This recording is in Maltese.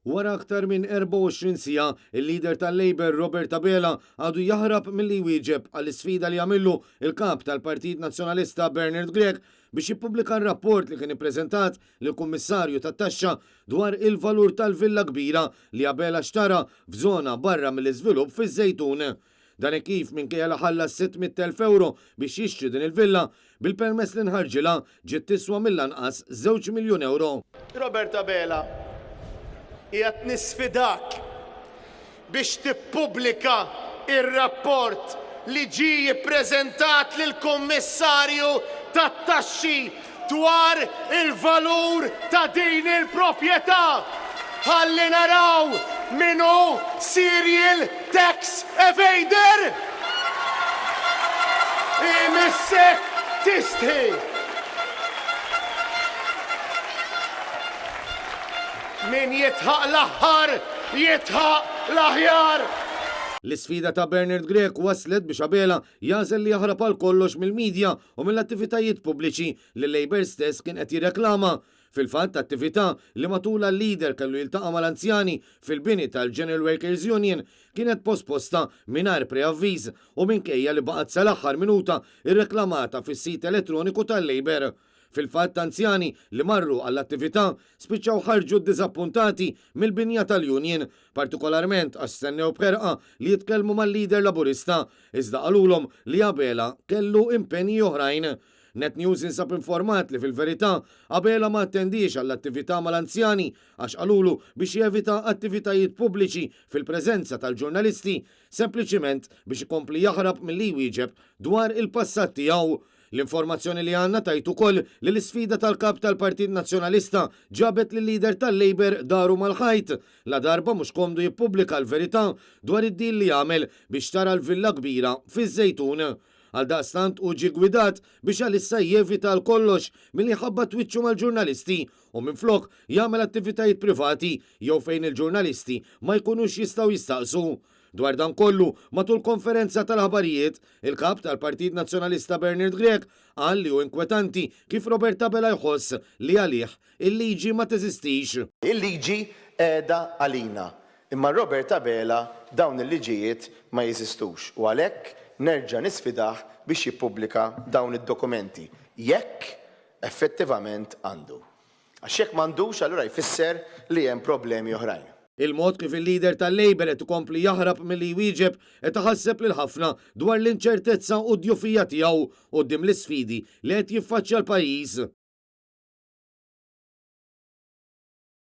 Wara aktar minn 24 siegħa, il-leader tal-Labour Robert Abela għadu jaħrab milli jwieġeb għall-isfida li għamillu l-Kap tal-Partit Nazzjonalista Bernard Grech biex jippubblika r-rapport li kien ippreżentat lill-Kummissarju tat-Taxxa dwar il-valur tal-villa kbira li Abela xtara f'żona barra mill-iżvilupp fiż-Żejtun. Dan hekk kif minkejja li ħallas 600,000 ewro biex jixtri din il-villa, bil-permess li nħarġilha ġiet tiswa mill-anqas żewġ miljun ewro. Robert Abela, qiegħed nisfidak biex tippubblika r-rapport li ġie ppreżentat lill-Kummissarju tat-Taxxi dwar il-valur ta' din il-proprjetà. Ħalli naraw min hu serial tax evader! Imissek tistħi! Min jidħaq l-aħħar, jidħaq l-aħjar! L-isfida ta' Bernard Grech wasslet biex Abela jagħżel li jaħrab għal kollox mill-media u mill-attivitajiet pubbliċi li l-Labour stess kien qed jirreklama. Fil-fatt, attività li matulha l-leader kellu jiltaqa' mal-anzjani fil-bini tal-General Workers Union kienet posposta mingħajr preavviż u minkejja li baqgħet sal-aħħar minuta rreklamata fis-sit elettroniku tal-Labour. Fil-fatt, anzjani li marru għall-attività spiċċaw ħarġu ddiżappuntati mill-binja tal-union, partikolarment għax stennew b'ħerqa li jitkellmu mal-leader Laburista, iżda qalulhom li Abela kellu impenji oħrajn. Net News jinsab informat li fil-verità Abela ma attendiex għall-attività mal-anzjani għax qalulu biex jevita attivitajiet pubbliċi fil-preżenza tal-ġurnalisti sempliċiment biex ikompli jaħrab milli jwieġeb dwar il-passat tiegħu. L-informazzjoni li għandna tgħid ukoll li l-isfida tal-Kap tal-Partit Nazzjonalista ġabet lil-leader tal-Labour daru mal-ħajt ladarba mhux komdu jippubblika l-verità dwar id-deal li għamel biex xtara l-villa kbira fiż-Żejtun. Għaldaqstant hu ġie ggwidat biex għalissa jevita għal kollox milli jħabbat wiċċu mal-ġurnalisti u minflok jagħmel attivitajiet privati jew fejn il-ġurnalisti ma jkunux jistgħu jistaqsu. Dwar dan kollu, matul konferenza tal-aħbarijiet, il-Kap tal-Partit Nazzjonalista Bernard Grech qal li hu inkwetanti kif Robert Abela jħoss li għalih il-liġi ma teżistix. Il-liġi qiegħda għalina, imma Robert Abela dawn il-liġijiet ma jeżistux u għalhekk nerġa' nisfidah biex jippubblika dawn id-dokumenti, jekk effettivament għandu. Għax jekk m'għandux allura jfisser li hemm problemi oħrajn. Il-mod kif il-leader tal-Labour qed ikompli jaħrab milli jwieġeb qed iħasseb lil ħafna dwar l-inċertezza u d-djufija tiegħu quddiem l-isfidi li qed jiffaċċja l-pajjiż.